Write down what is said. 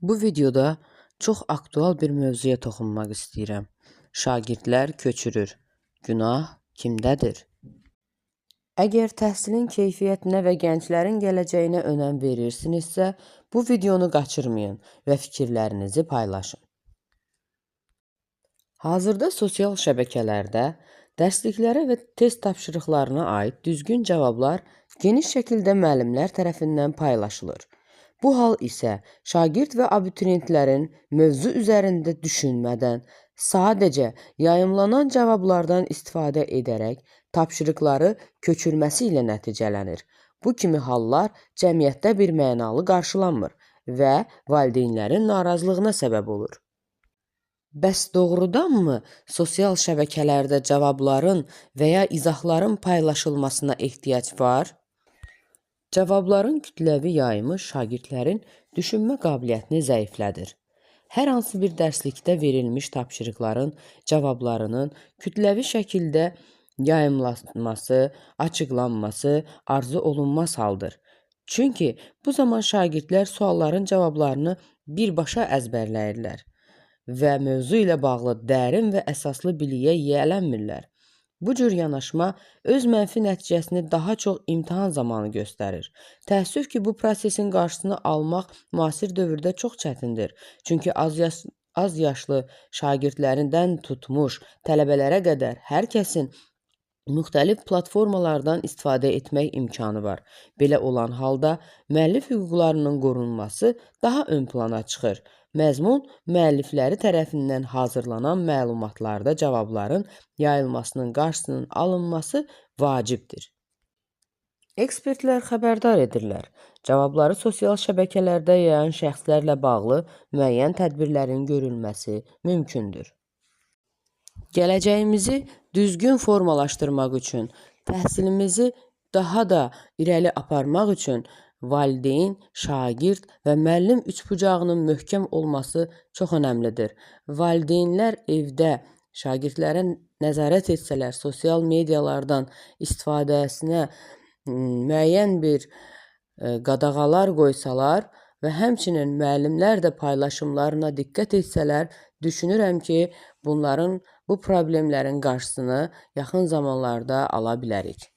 Bu videoda çox aktual bir mövzuya toxunmaq istəyirəm. Şagirdlər köçürür. Günah kimdədir? Əgər təhsilin keyfiyyətinə və gənclərin gələcəyinə önəm verirsinizsə, bu videonu qaçırmayın və fikirlərinizi paylaşın. Hazırda sosial şəbəkələrdə dərsliklərə və test tapşırıqlarına aid düzgün cavablar geniş şəkildə müəllimlər tərəfindən paylaşılır. Bu hal isə şagird və abituriyentlərin mövzu üzərində düşünmədən, sadəcə yayımlanan cavablardan istifadə edərək tapşırıqları köçürməsi ilə nəticələnir. Bu kimi hallar cəmiyyətdə birmənalı qarşılanmır və valideynlərin narazılığına səbəb olur. Bəs doğrudanmı sosial şəbəkələrdə cavabların və ya izahların paylaşılmasına ehtiyac var? Cavabların kütləvi yayımı şagirdlərin düşünmə qabiliyyətini zəiflədir. Hər hansı bir dərslikdə verilmiş tapşırıqların cavablarının kütləvi şəkildə yayımlanması, açıqlanması arzu olunmaz haldır. Çünki bu zaman şagirdlər sualların cavablarını birbaşa əzbərləyirlər və mövzu ilə bağlı dərin və əsaslı biliyə yiyələnmirlər. Bu cür yanaşma öz mənfi nəticəsini daha çox imtahan zamanı göstərir. Təəssüf ki, bu prosesin qarşısını almaq müasir dövrdə çox çətindir. Çünki az yaşlı şagirdlərindən tutmuş tələbələrə qədər hər kəsin müxtəlif platformalardan istifadə etmək imkanı var. Belə olan halda müəllif hüquqlarının qorunması daha ön plana çıxır. Məzmun müəllifləri tərəfindən hazırlanan məlumatlarda cavabların yayılmasının qarşısının alınması vacibdir. Ekspertlər xəbərdar edirlər. Cavabları sosial şəbəkələrdə yayan şəxslərlə bağlı müəyyən tədbirlərin görülməsi mümkündür. Gələcəyimizi düzgün formalaşdırmaq üçün, təhsilimizi daha da irəli aparmaq üçün valideyn, şagird və müəllim üçbucağının möhkəm olması çox önəmlidir. Valideynlər evdə şagirdlərə nəzarət etsələr, sosial medialardan istifadəsinə müəyyən bir qadağalar qoysalar və həmçinin müəllimlər də paylaşımlarına diqqət etsələr, düşünürəm ki, bu problemlərin qarşısını yaxın zamanlarda ala bilərik.